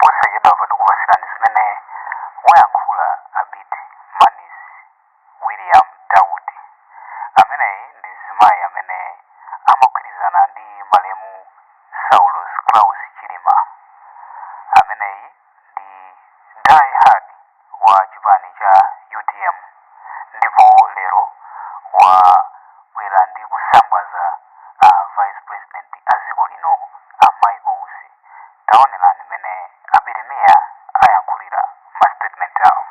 Posachedwapa tikupatsirani zimene wayankhula Abiti Manis William Daudi. Ameneyi ndi mzimayi amene amagwirizana ndi malemu Saulos Klaus Chilima. Ameneyi ndi die hard wa chipani cha UTM ndipo lero wabwera ndi kusambaza a vice president a dziko lino a Michael Usi. Taonerani mmene Abiti Mia ayankhulira ma statement awo.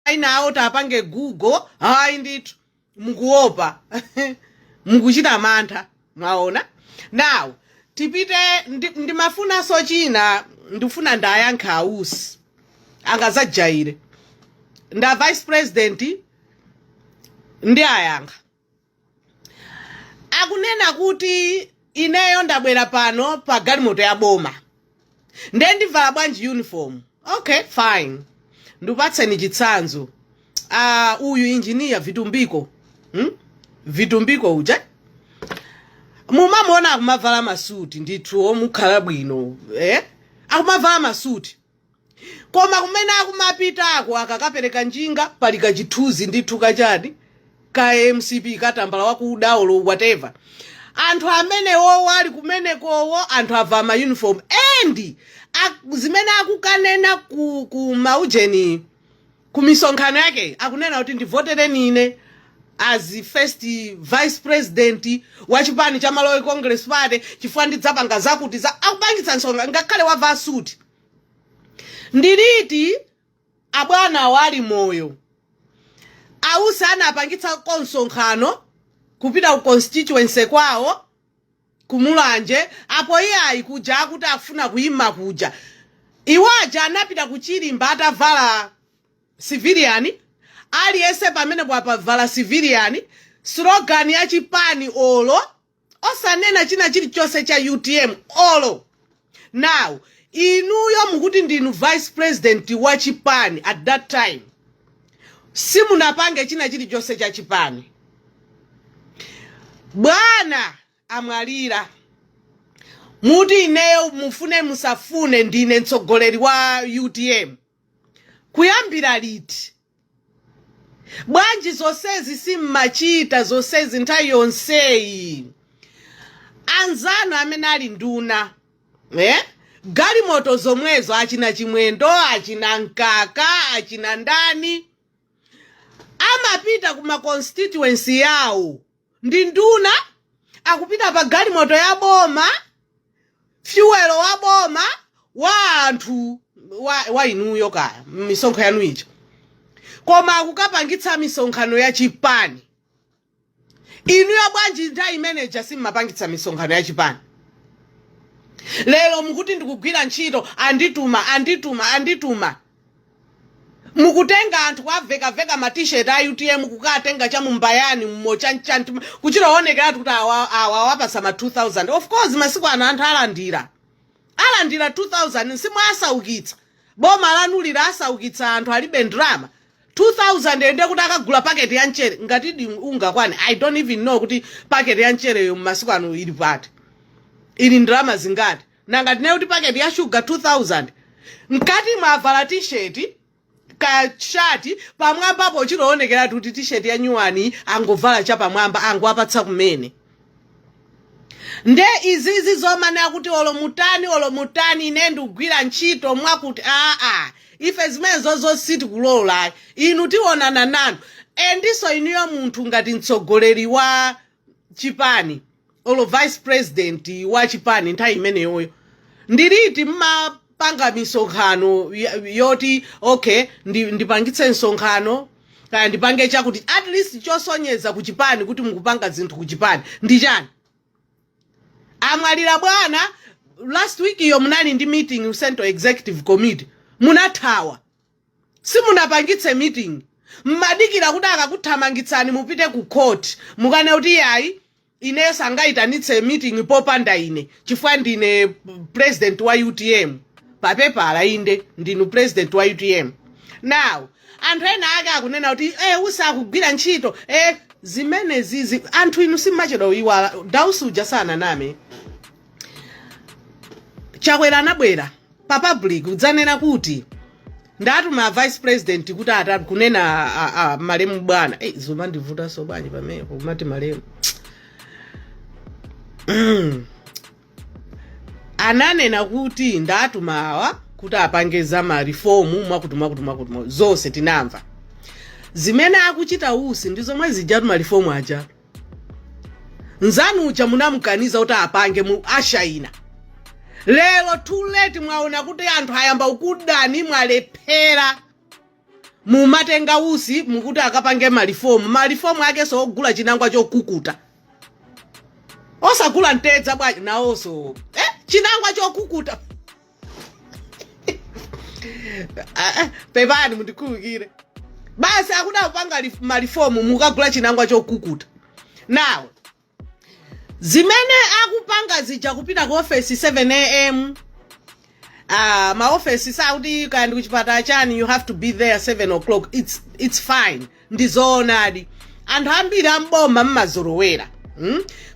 Aina awo tapange Google. Hayi ndithu, mukuopa, mukuchita mantha, mwaona. Now tipite, ndimafunanso china, ndifuna ndayankha ausi angazajaire nda vice president. Ndi ayankha, akunena kuti ineyo ndabwera pano pa galimoto ya boma, nde ndivala bwanji uniform? Okay, fine, ndikupatseni chitsanzo. Uyu engineer Vitumbiko, Vitumbiko uja mumamuona akumavala masuti ndithu omukhala bwino, eh? Akumavala masuti, koma kumene akumapitako akakapereka njinga pali kachithunzi ndithu kachani, ka MCP, katambala wakuda olo whatever. Anthu amenewo ali kumenekowo, anthu avala ma uniform and zimene akukanena ku maujeni, ku misonkhano yake, akunena kuti ndivotereni ine as first vice president wa chipani cha Malawi Congress Party chifukwa ndidzapanga zakuti za akupangitsa msonkhano ngakhale wavala suti. Ndiliti abwana wali moyo ausi anapangitsa msonkhano kupita ku constituency kwawo kumulanje? Apo iyayi, kuja akuti afuna kuyima kuja, iwaja anapita kuchilimba atavala civilian. Aliyense pamene apavala civilian, slogan ya chipani olo osanena china chilichonse cha UTM olo. Now inuyo mukuti ndinu vice president wa chipani, at that time simunapange china chilichonse cha chipani. Bwana amwalira, muti ineyo mufune musafune ndine mtsogoleri wa UTM. Kuyambira liti? Bwanji zonsezi simmachita zonsezi nthawi yonseyi? Anzanu amene ali nduna, eh? Galimoto zomwezo, achina Chimwendo, achina Mkaka, achina ndani, amapita kuma constituency yawo ndi nduna, akupita pa galimoto ya boma, fuel wa boma, wa anthu, wa inuyo kaya misonkho yanu ija, koma akukapangitsa misonkhano ya chipani. Inuyo bwanji nthawi imeneja simmapangitsa misonkhano ya chipani? Lero mukuti ndikugwira ntchito, andituma, andituma, andituma. Mukutenga anthu kuavekaveka ma T-shirt a UTM, kukatenga cha mumbayani mmochanchani, kuchitaonekeratu kuti awa awa awapasa ma 2000. Of course, masiku ano anthu alandira, alandira 2000. Simwasaukitsa, boma lanulira asaukitsa anthu, alibe ndrama. 2000 ende kuti akagula paketi ya mchere ngati ungakwane. I don't even know kuti paketi ya mchereyo mmasiku ano ili pati, ili ndrama zingati. Nanga tine kuti paketi ya shuga 2000, mkati mwavala T-shirt ka shati, pamwambapo chiloonekeratu kuti T-shirt ya nyuwani angovala chapamwamba, angoapatsa kumene. Nde izizi zomanena kuti olo mutani, olo mutani, ine ndikugwira ntchito mwakuti, aa, ife zimenezo sitikulola. Inu tionana nanu. Endiso inuyo munthu ngati mtsogoleri wa chipani olo vice president wa chipani nthawi imeneyoyo, ndiliti mmapanga misonkhano yoti okay, ndipangitse msonkhano kaya ndipange chakuti, at least chosonyeza ku chipani kuti mukupanga zinthu ku chipani ndi chani? Amwalira bwana, last week iyo munali ndi meeting, Central Executive Committee, munathawa, simunapangitse meeting. Mmadikira kuti akakuthamangitsani mupite ku court mukane kuti yayi, ineyo sangayitanitse meeting popanda ine chifukwa ndine president wa UTM. Papepala inde ndinu president wa UTM. Now anthu ena ake akunena kuti usakugwira ntchito, zimene zizi anthu inu simmachedwa kuyiwala. Dausi uja sananame. Chakwera anabwera pa public kudzanena kuti ndatuma a vice president kuti atatu, kunena a malemu bwana. Hey, zomandivutanso bwanji pamenepo kumati malemu? Ananena kuti ndatuma awa kuti apange za ma reform, mwakuti mwakuti mwakuti mwakuti. Zonse tinamva. Zimene akuchita Usi ndi zomwe zijatu, ma reform aja. Nzanu uja munamukaniza kuti apange mu ashayina. Lero too late, mwaona kuti anthu ayamba kukudani, mwalephera. Mumatenga Usi mukuti akapange ma reform. Ma reform ake so ogula chinangwa chokukuta, osagula mtedza bwanji nawonso, eh? Chinangwa chokukuta. Ah, ah, pepani, mundikhululukire. Basi, akuda kupanga ma reform, mukagula chinangwa chokukuta. Now zimene akupanga zija, kupita ku ofesi 7 am, maofesi sakuti kaya ndi kuchipatala chani, you have to be there 7 o'clock. It's fine, ndizoonadi. Anthu ambiri amboma mmazolowera,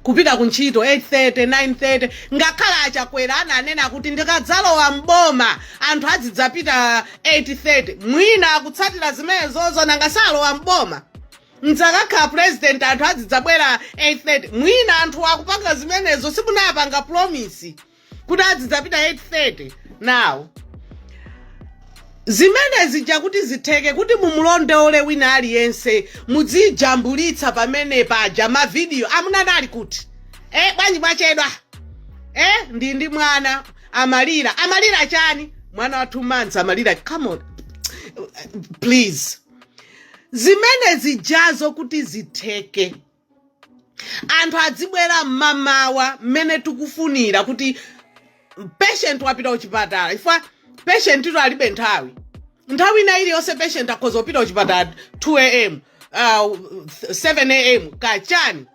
Kupita ku ntchito 8:30, 9:30. Ngakhale Achakwera ananena kuti ndikadzalowa mboma anthu azidzapita 8:30. Mwina akutsatira zimenezozo. Nanga salowa mboma, mdzakakhala president, anthu azidzabwera 8:30. Mwina anthu akupanga zimenezo. Simunapanga promise kuti azidzapita 8:30. Now zimene zija kuti zitheke, kuti mumulondole wina aliyense, mudzijambulitsa pamene paja mavidiyo. Amunana ali kuti? Eh, bwanji mwachedwa? Eh, ndi mwana amalira. Amalira chani? Mwana wa 2 months amalira? Come on, please. Zimene zijazo kuti zitheke, anthu adzibwera mmamawa mmene tikufunira, kuti patient wapita kuchipatala, ifwa patient ito alibe nthawi. Nthawi ina iliyonse patient akhoza kupita kuchipatala, 2 am, 7 am, kachani.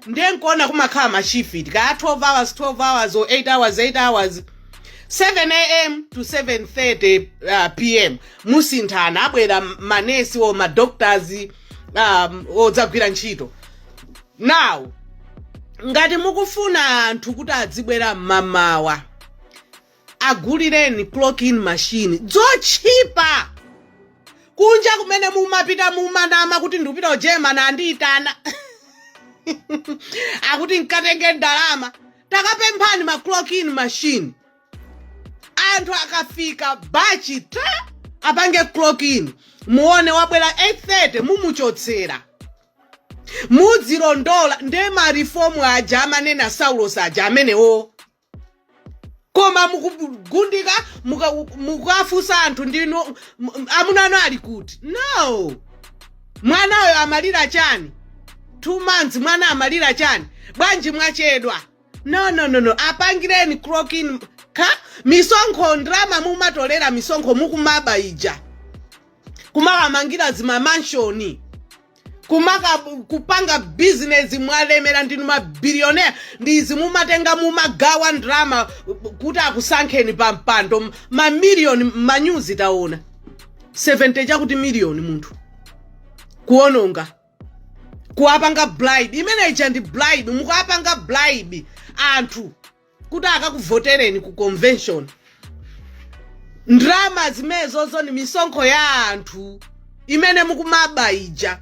Ndiye nkuona kumakhala ma shift ka 12 hours, 12 hours, or 8 hours, 8 hours, 7 am to 7:30 pm. Musinthana, abwera manesi o ma doctors odzagwira ntchito. Now ngati mukufuna anthu kuti adzibwera mmamawa, agulireni clock in machine zotchipa. Kunja kumene mumapita, mumanama kuti ndikupita ku Germany, andiyitana akuti nkatenge ndalama. Takapemphani ma clock in machine. Anthu akafika bachi ta apange clock in, muone wabwera 8:30 mumuchotsera, mudzilondola. Ndiye ma reform aja amanena Saulos aja amenewo. Koma mukugundika, mukafunsa anthu, ndinu amuna anu ali kuti? No, mwanayo amalira chani? 2 months, mwana amalira chani? Bwanji mwachedwa? No, no, no, no. Apangireni clock in ka misonkho. Ndrama mumatolera misonkho mukumaba ija, kumakamangira zima mansion, kumaka kupanga business, mwalemera, ndinu ma billionaire. Ndizi mumatenga, mumagawa ndrama kuti akusankheni pa mpando, mamiliyoni. Manyuzi taona 70 chakuti miliyoni munthu kuononga, kuwapanga bribe. Imene ija ndi bribe. Mukuwapanga bribe anthu kuti akakuvotereni ku convention. Ndrama zimenezozo ni misonkho ya anthu imene mukumaba ija.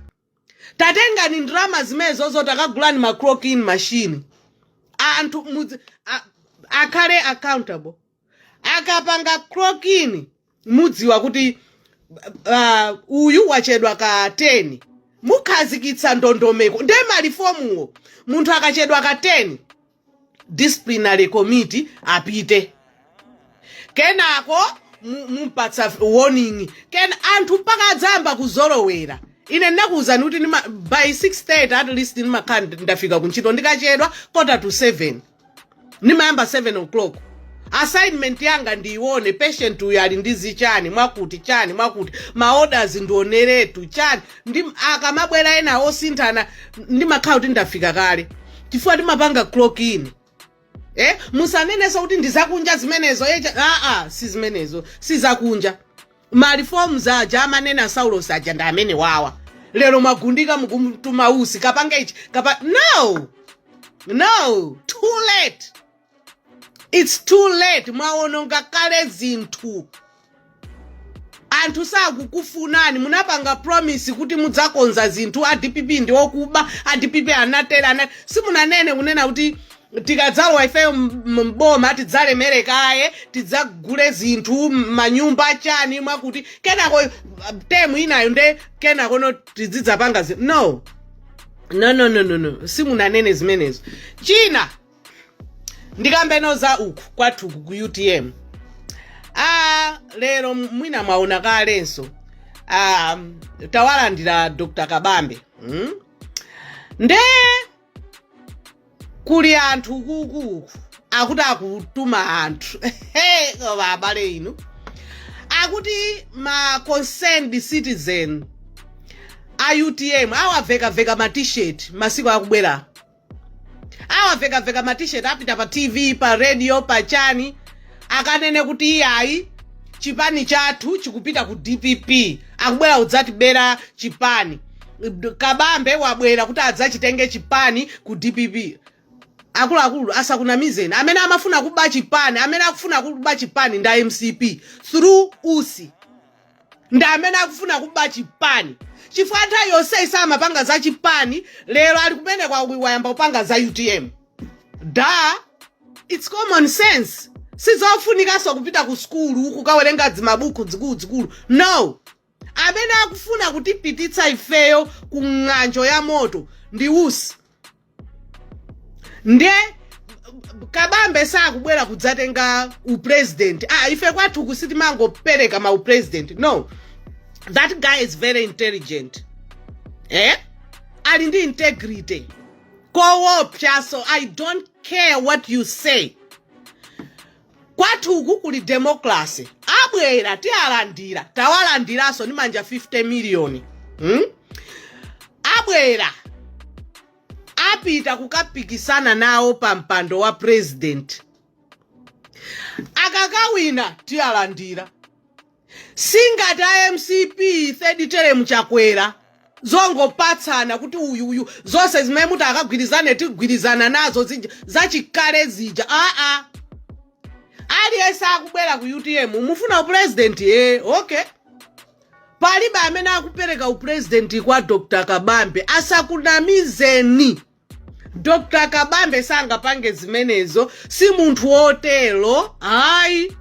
Tatengani ndrama zimenezozo, takagulani ma clock in machine. Anthu akhale accountable. Akapanga clock in, mudziwa kuti uyu wachedwa ka 10. Mukhazikitsa ndondomeko. Ndiye ma reformwo, munthu akachedwa ka 10, disciplinary committee apite, kenako mumpatsa warning, kena anthu mpaka adzayamba kuzolowera. Ine ndinakuwuzani kuti by 6:30 at least ndimakhala ndafika kuntchito. Ndikachedwa quarter to 7. Ndimayamba 7 o'clock. Assignment yanga ndiione, patient uyu ali ndi zichani, mwakuti chani, mwakuti, ma orders ndioneretu chani. Ndi akamabwera ena osinthana, ndimakhala kuti ndafika kale chifukwa ndimapanga clock in. Eh, musanenenso kuti ndizakunja zimenezo. Aa, si zimenezo, si zakunja. Ma reforms aja amanena Saulos aja ndi amene wawa. Lero mwagundika, mukumtuma Usi, kapanga ichi, kapa. No, no, too late. It's too late. Mwaononga kale zinthu. Anthu sakukufunani. Munapanga promise kuti mudzakonza zinthu. A DPP ndi okuba, a DPP anatera simunanene kunena kuti tikadzalowa ifeyo mboma tidzalemere kaye, tidzagule zinthu, manyumba, chani, mwakuti kenako term inayo nde kenako no tidzidzapanga no, no, no, no, no, no, simunanene zimenezo. China ndikambeno za uku kwathuku ku UTM. Lero mwina mwaona kalenso, tawalandira Dr Kabambe, Nde kuli anthu kukuku akuti akutuma anthu. Hey, koma abale inu, akuti ma concerned citizen a UTM awavekaveka ma T-shirt masiku akubwera, awavekaveka ma T-shirt, apita pa TV, pa radio, pa chani, akanene kuti iyayi, chipani chathu chikupita ku DPP, akubwera kudzatibera chipani, Kabambe wabwera kuti adzachitenge chipani ku DPP. Akuluakulu, asakunamizeni. Amene amafuna kuba chipani, amene akufuna kuba chipani nda MCP through Usi, ndi amene akufuna kuba chipani, chifukwa nthawi yonseyi samapanga za chipani. Lero ali kumene kwa wayamba kupanga za UTM. Da, it's common sense. Sizofunikanso kupita ku sukulu kukawerenga dzimabuku zikuluzikulu, no. Amene akufuna kutipititsa ifeyo ku ng'anjo ya moto ndi Usi. Nde Kabambe sakubwera kudzatenga upresident. Ah, ife kwathu kusitimangopereka ma upresident, no. That guy is very intelligent, eh? Ali ndi integrity koopsa, so I don't care what you say. Kwathuku kuli democracy. Abwera, tialandira, tawalandiranso ndi manja 50 million, Abwera, apita kukapikisana nawo pa mpando wa president. Akakawina, tialandira. Singati a MCP, third term Chakwera, zongopatsana kuti uyu uyu, zonse zimene muti akagwirizane, tigwirizana nazo zija zachikale zija. Aa, aliyense akubwera ku UTM, mufuna upresident? E, okay. Palibe amene akupereka upresident kwa Dr Kabambe, asakunamizeni. Dr Kabambe sangapange zimenezo, si munthu wotero, hayi.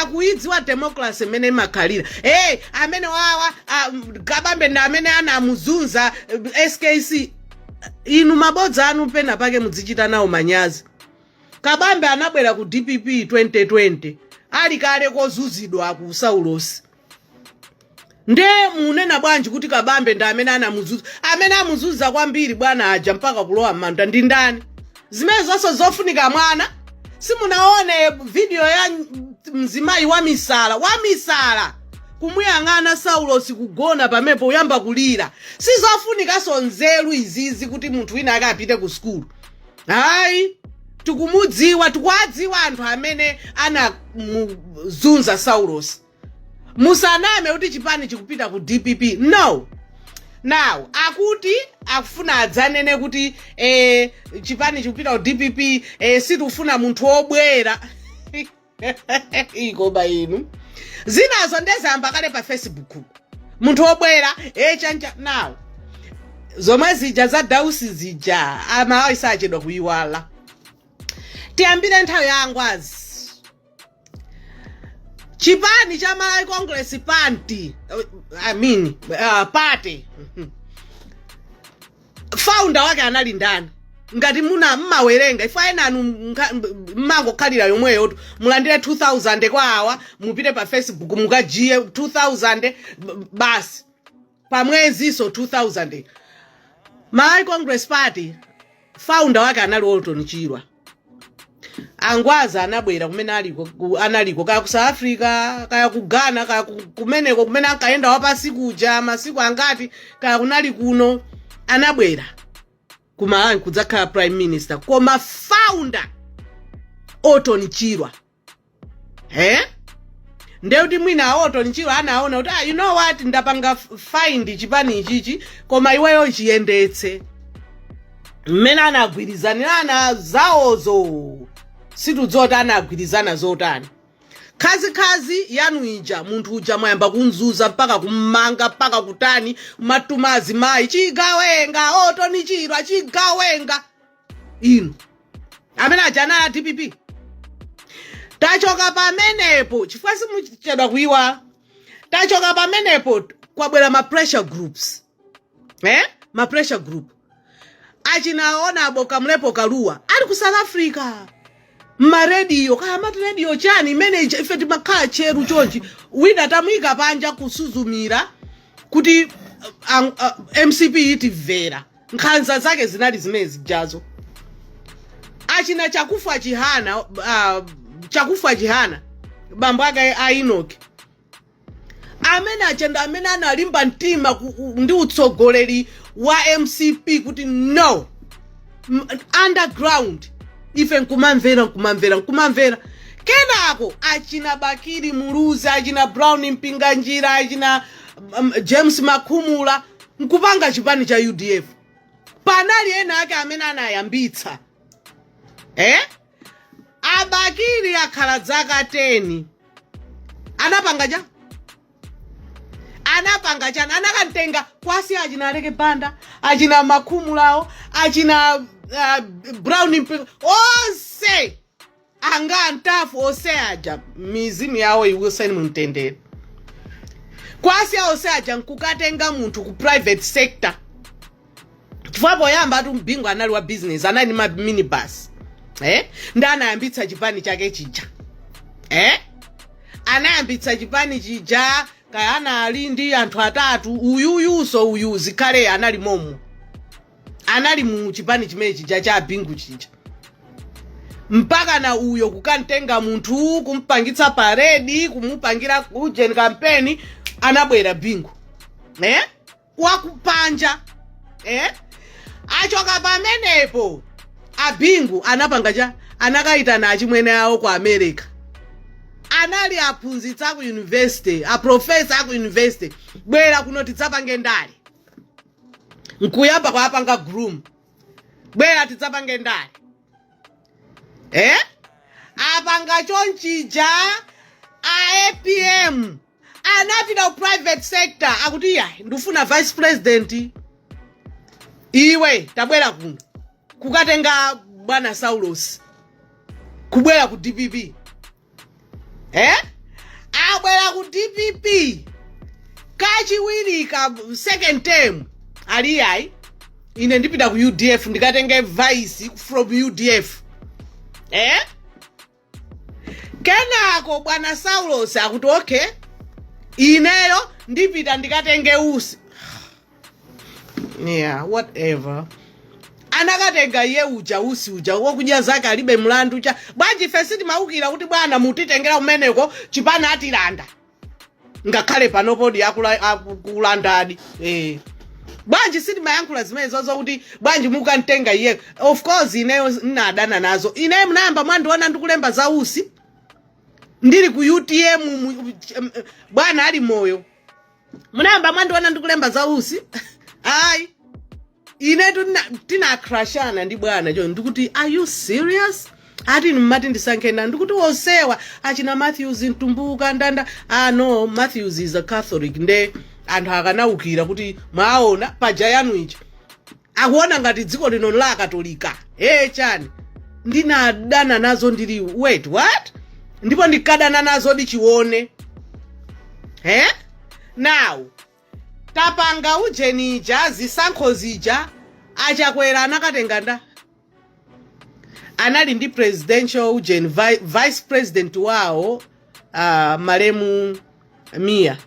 Akuidziwa democracy imene imakhalira. Hey, amene wawa Kabambe ndi amene anamuzunza SKC. Inu, mabodza anu pena pake mudzichita nawo manyazi. Kabambe anabwera ku DPP 2020 ali kale kozunzidwa ku Saulosi. Nde munena bwanji kuti Kabambe ndi amene anamuzunza? Amene amuzunza kwambiri bwana aja mpaka kulowa m'manda ndi ndani? Zimene zonse zofunika mwana. Simunaone video ya mzimayi wa misala, wa misala, kumuyang'ana Saulosi kugona pamenepo, uyamba kulira? Sizofunikanso nzeru izizi kuti munthu wina ake apite ku sukulu, hayi. Tikumudziwa, tikuwadziwa anthu amene anamuzunza Saulosi. Musaname kuti chipani chikupita ku DPP, no. Now akuti akufuna adzanene kuti chipani chikupita ku DPP, sitikufuna munthu wobwera. Ikoba inu, zinazo ndezamba kale pa Facebook, munthu wobwera, chancha. Now zomwe zija za Dausi zija, Amalawi sachedwa kuyiwala. Tiyambire nthawi ya Angwazi. Chipani cha Malawi Congress Party, I mean, party, founder wake anali ndani? Ngati muna mmawerenga, ife enanu mmangokhalira yomweyo, mulandire 2000 kwa awa, mupite pa Facebook mukajiye 2000 basi, pamweziso 2000. Malawi Congress Party founder wake anali Orton Chirwa. Angwazi anabwera kumene aliko, analiko kaya ku South Africa, kaya ku Ghana, kaya kumeneko kumene ankayenda wapasi kuja masiku angati, kaya kunali kuno, anabwera ku Malawi kudzakhala prime minister. Koma founder Orton Chirwa, eh? Ndekuti mwina a Orton Chirwa anaona kuti, "Ah, you know what, ndapanga find chipani ichichi, koma iweyo chiyendetse." Mmene anagwirizanirana zawozo. Situdziwa kuti anagwirizana zotani. Khazikhazi yanu ija, munthu uja mwayamba kumzuza, mpaka kummanga, mpaka kutani, matuma azimayi, chigawenga, Orton Chirwa, chigawenga. Inu amene aja anali a DPP. Tachoka pamenepo, chifukwa simuchedwa kuiwala. Tachoka pamenepo, kwabwera ma pressure groups, eh? Ma pressure group achinaona aboka Mlepo Kaluwa ali ku South Africa, mmarediyo, kaya mati rediyo chani imene ija, ife timakhala cheru chonchi, wina tamuyika panja kusuzumira kuti MCP itimvera. Nkhanza zake zinali zimene zijazo. Achina Chakufa Chihana, Chakufa Chihana, bambo ake a Enoki, amene achenda, amene analimba mtima ndi utsogoleri wa MCP kuti no, underground, ife nkumamvera, nkumamvera, nkumamvera. Kenako achina Bakili Muluzi, achina Brown Mpinganjira, achina James Makhumula nkupanga chipani cha UDF. Panali ena ake amene anayambitsa, eh? Abakili akhala zaka 10, anapanga cha anapanga chani? Anakantenga kwasi achina Aleke Banda, achina Makhumulawo, achina Brown Mpinga, onse anga antafu onse aja, mizimu yawo iwuseni mumtendere. Kwasi onse aja nkukatenga munthu ku private sector, chifukwa poyamba atu Mbingu anali wa business, anali ndi ma minibus, eh? Ndi anayambitsa chipani chake chija, eh? Anayambitsa chipani chija, kaya anali ndi anthu atatu, uyuyuso uyu Zikhale anali momo, anali mu chipani chimene chija cha Bingu chija, mpaka na uyo kukantenga munthu, kumpangitsa parade, kumupangira ujeni kampeni. Anabwera Bingu, eh? Wakupanja, eh? Achoka pamenepo, Abingu anapanga cha anakayitana achimwene awo ku America, anali aphunzitsi aku university, aprofesa aku university, "Bwera kuno tidzapange ndale." Nkuyamba kwapanga groom, "Bwera tidzapange ndale," eh? Apanga chonchija, a APM anapita ku private sector, akuti, "Iya, ndifuna vice president, iwe tabwera kuno." Kukatenga bwana Saulos kubwera ku DPP, eh? Abwera ku DPP kachiwiri, ka second term, ali, "Yayi, ine ndipita ku UDF, ndikatenge vice from UDF," eh? Kenako bwana Saulos akuti, "Okay, ineyo ndipita ndikatenge Usi," yeah, whatever. Anakatenga iye uja, Usi uja wokudya zake alibe mlandu cha bwanji. Ife sitimaukira kuti bwana mutitengera kumeneko, chipani atilanda, ngakhale panopodi akulandadi, eh. Bwanji sitimayankhula zimene zozo kuti bwanji mukantenga iye? Of course ineyo nnadana nazo. Ineyo munayamba mwandiona ndikulemba za Usi ndili ku UTM, bwana ali moyo? Munayamba mwandiona ndikulemba za Usi? Ayi. Inetu tinacrashana ndi bwana cho, ndikuti, "Are you serious?" Ati mmati ndisankhe ndani? Ndikuti onsewa, achina Matthews Mtumbuka ndanda. Ah no, Matthews is a Catholic, nde anthu akanawukira kuti mwaona paja yanu ija akuona ngati dziko lino la Katolika, e chani. Ndinadana nazo, ndili, "Wait, what?" Ndipo ndikadana nazo dichione, eh? Now tapanga ujenija, zisankho zija, Achakwera anakatenga nda anali ndi presidential ujeni, vice president wawo, malemu Mia,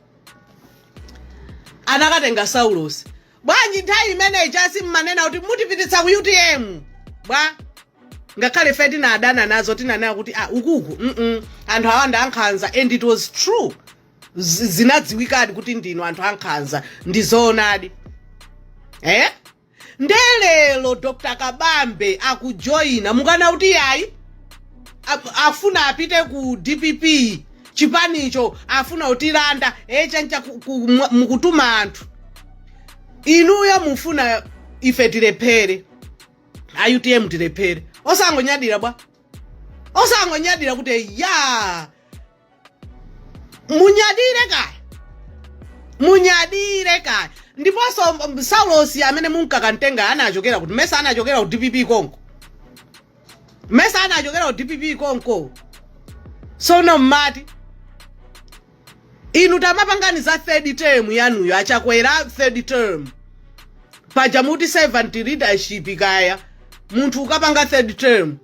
anakatenga Saulos. Bwanji nthawi imeneyi chasi mmanena kuti mutipititsa ku UTM bwa? Ngakhale fe tinadana nazo, tinanena kuti, ah, ukuku anthu awa ndi ankhanza, and it was true. Zinadziwikadi kuti ndinu anthu ankhanza, ndi zoonadi, eh? Ndelelo Dr Kabambe akujoyina, mukana kuti yayi, afuna apite ku DPP, chipanicho afuna kutilanda, echancha mukutuma anthu. Inuyo mufuna ife tilephere, a UTM tilephere, osangonyadira bwa. Osangonyadira kuti ya munyadire kaya, munyadire kaya. Ndiponso Saulosi amene munkakantenga anachokera kuti? Mesa anachokera ku DPP konko? Mesa anachokera ku DPP konko? Sono mmati inu tamapangani za third term yanuyo, achakwera. Third term paja muti servant leadership kaya, munthu ukapanga third term,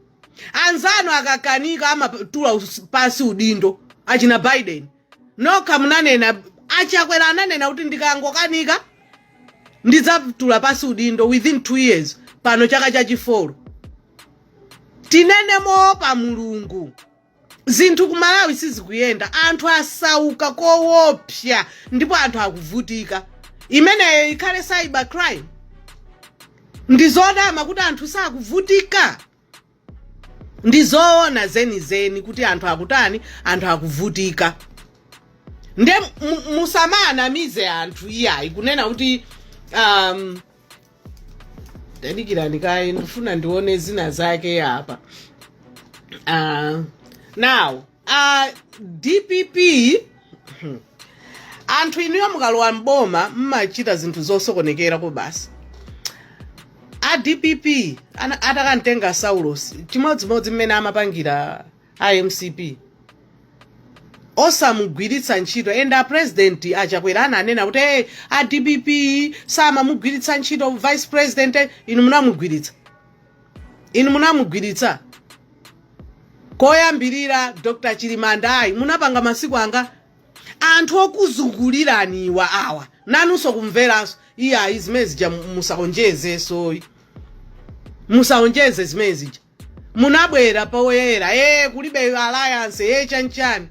anzanu akakanika amatula pansi udindo, achina Biden. Nokha munanena, achakwera ananena kuti ndikangokanika ndidzatula pansi udindo within 2 years. Pano chaka chachi4. Tinene moopa Mulungu, zinthu ku Malawi sizikuyenda, anthu asauka koopsa ndipo anthu akuvutika. Imeneyo ikhale cyber crime? Ndizodama kuti anthu sakuvutika? Ndizoona zenizeni kuti anthu akutani? Anthu akuvutika. Nde musamanamize anthu iyayi, kunena kuti tadikirani kaye, ndifuna ndione zina zake apa. Now DPP, anthu inuyo mukalowa mboma mmachita zinthu zosokonekera ko basi. A DPP atakantenga Saulos, chimodzimodzi mmene amapangira iMCP, osamugwiritsa ntchito. Enda a President achakwera ananena kuti, "Hey, a DPP samamugwiritsa ntchito vice president." Inu munamugwiritsa? Inu munamugwiritsa koyambirira Dr Chilimandayi? Munapanga masiku anga anthu okuzunguliraniwa awa, nanunso kumveranso iyayi. Zimene zija musaonjeze, soyi, musaonjeze zimene zija. Munabwera poyera, kulibe alliance, chanchani.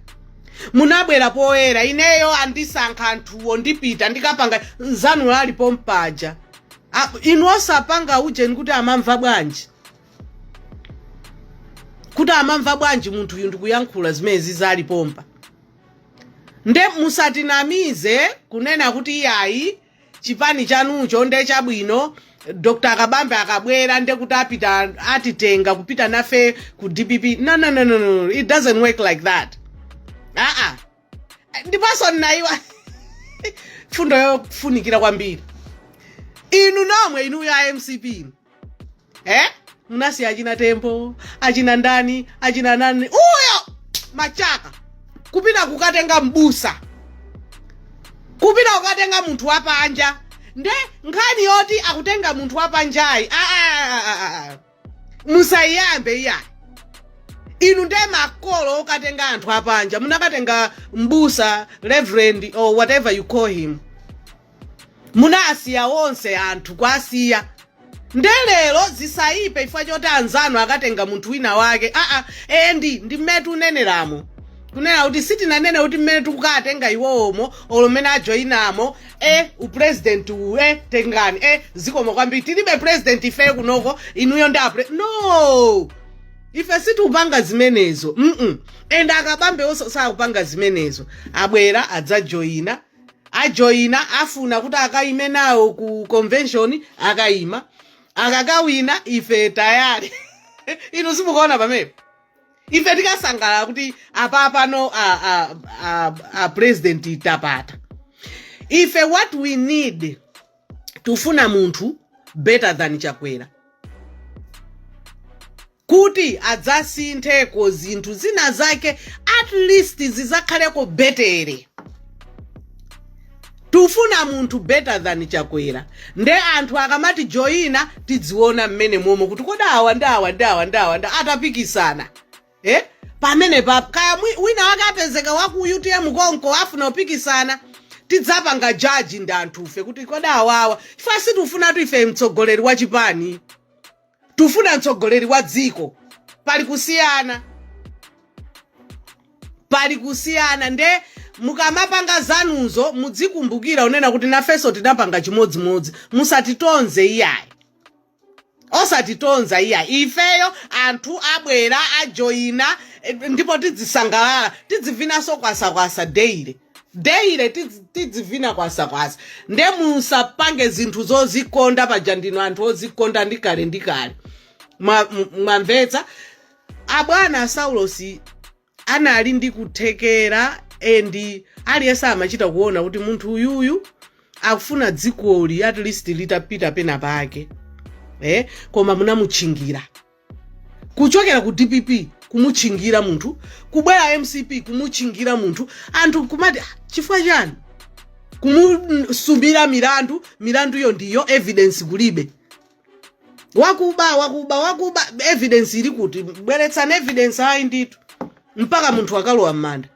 Munabwera poyera, ineyo andisankha anthuwo, ndipita ndikapanga. Nzanu alipo mpaja. Inu osapanga ujeni kuti amamva bwanji, kuti amamva bwanji munthu uyu ndikuyankhula zimene zali pompa. Nde musatinamize kunena kuti iyayi, chipani chanucho nde chabwino, Dr Kabambe akabwera nde kuti apita atitenga kupita nafe ku DPP. No, no, no, no, no. It doesn't work like that. Aa, ndiponso naiwa fundo yofunikira kwambiri. Inu nomwe, inuyo a MCP, munasiya achina Tembo, achina ndani, achina nani uyo machaka, kupita kukatenga mbusa, kupita kukatenga munthu wapanja. Nde nkhani yoti akutenga munthu wapanjayi, ah, ah, ah, ah, ah. Musayiyambe iyayi. Inu nde makolo okatenga anthu apanja. Munakatenga mbusa, reverend or whatever you call him, munasiya wonse anthu kwasiya. Nde lero zisayipe chifukwa choti anzanu akatenga munthu wina wake. Aa, endi ndi mmene tikuneneramo, kunena kuti sitinanene kuti mmene tikukatenga iwowomo olo mmene ajoyinamo upresident uwu, tengani, zikomo kwambiri, tilibe president ife kunoko, inuyo ndi apre. No, ife sitikupanga zimenezo. And akabambe onse sakupanga zimenezo. Abwera adzajoyina, ajoyina, afuna kuti akayime nawo ku convention, akayima, akakawina ife tayari. Inu simukuona pamenepo? Ife tikasangalala kuti apapano a president tapata. Ife what we need, tufuna munthu better than Chakwera kuti adzasintheko zinthu zina zake, at least zizakhaleko better. Tufuna munthu better than Chakwera. Nde anthu akamati joyina, tidziona mmene momwe kuti kodi awa ndi awa ndi awa ndi awa ndi atapikisana, pamene pa kaya wina wake apezeka waku UTM konko afuna kupikisana, tidzapanga jaji ndi anthufe kuti kodi awawa, chifukwa situfunatu ife mtsogoleri wa chipani, tufuna mtsogoleri wa dziko. Pali kusiyana, pali kusiyana. Nde mukamapanga zanuzo mudzikumbukira unena kuti nafenso tinapanga chimodzimodzi. Musatitonze iyayi, osatitonza iyayi. Ifeyo anthu abwera ajoyina, ndipo tidzisangalala, tidzivinanso kwasakwasa daily daily, tidzivina kwasakwasa. Nde musapange zinthu zozikonda, paja ndinu anthu ozikonda ndikale ndikale. Mwamvetsa? Abwana a Saulosi anali ndi kuthekera and aliyense amachita kuona kuti munthu uyuyu akufuna dzikoli at least litapita pena pake, Koma munamutchingira kuchokera ku DPP, kumutchingira munthu, kubwera MCP, kumutchingira munthu. Anthu kumati, "Ah, chifukwa chani?" Kumusumira milandu, milanduyo ndiyo evidence kulibe. Wakuba, wakuba, wakuba, evidence ili kuti? Bweretsani evidence. Ayi ndithu, mpaka munthu akalowa m'manda,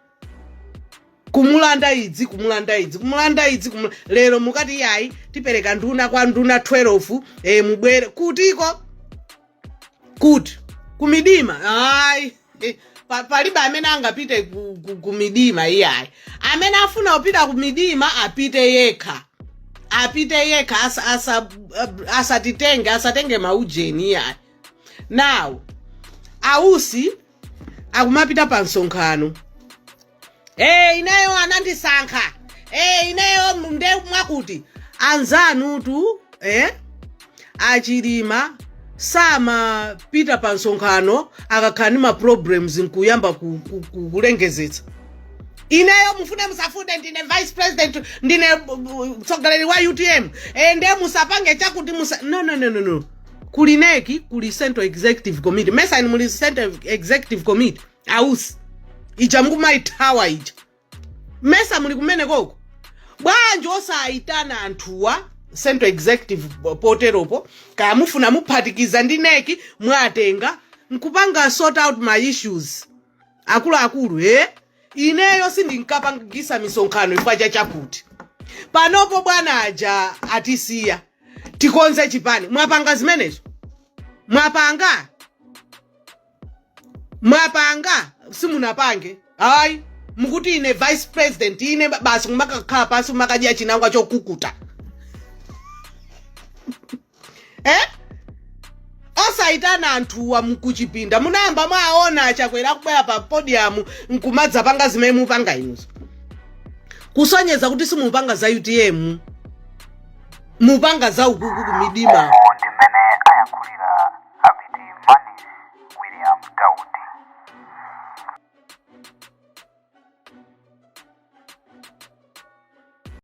kumulanda idzi, kumulanda idzi, kumulanda idzi. Lero mukati yayi, tipereka nduna kwa nduna 12. Mubwere kutiko? Kuti kumidima? Ayi, palibe amene angapite kumidima iyayi. Amene afuna kupita kumidima apite yekha, apite yekha, asatitenge, asatenge maujeni iyayi. Now ausi akumapita pa msonkhano, "Ineyo anandisankha, ineyo nde mwakuti." Anzanutu, achilima samapita pa msonkhano akakhala ndi ma problems nkuyamba kulengezetsa, "Ineyo mufune musafune ndine vice president, ndine mtsogoleri wa UTM, nde musapange chakuti musa." No, no, no, no, no. Kuli NEC, kuli Central Executive Committee. Mesani muli Central Executive Committee ausi ija mukumayithawa ija, mesa muli kumene koko? Bwanji osayitana anthuwa Central Executive poteropo? Kaya mufuna muphatikiza ndi NEC, mwatenga nkupanga sort out my issues. Akuluakulu, ineyo sindinkapangisa misonkhano ifwa chakuti panopo bwana aja atisiya, tikonze chipani. Mwapanga zimenezo? Mwapanga? Mwapanga? Simunapange hayi. Mukuti ine vice president, ine basi, kumakakhala pansi kumakadya chinangwa chokukuta, eh? Osayitana anthuwa mkuchipinda. Munayamba mwaona Chakwera akubwera pa podium nkumadzapanga zimene mupanga inuzo, kusonyeza kuti simupanga za UTM, mupanga za ukuku kumidima? Umu ndi mmene ayankhulira.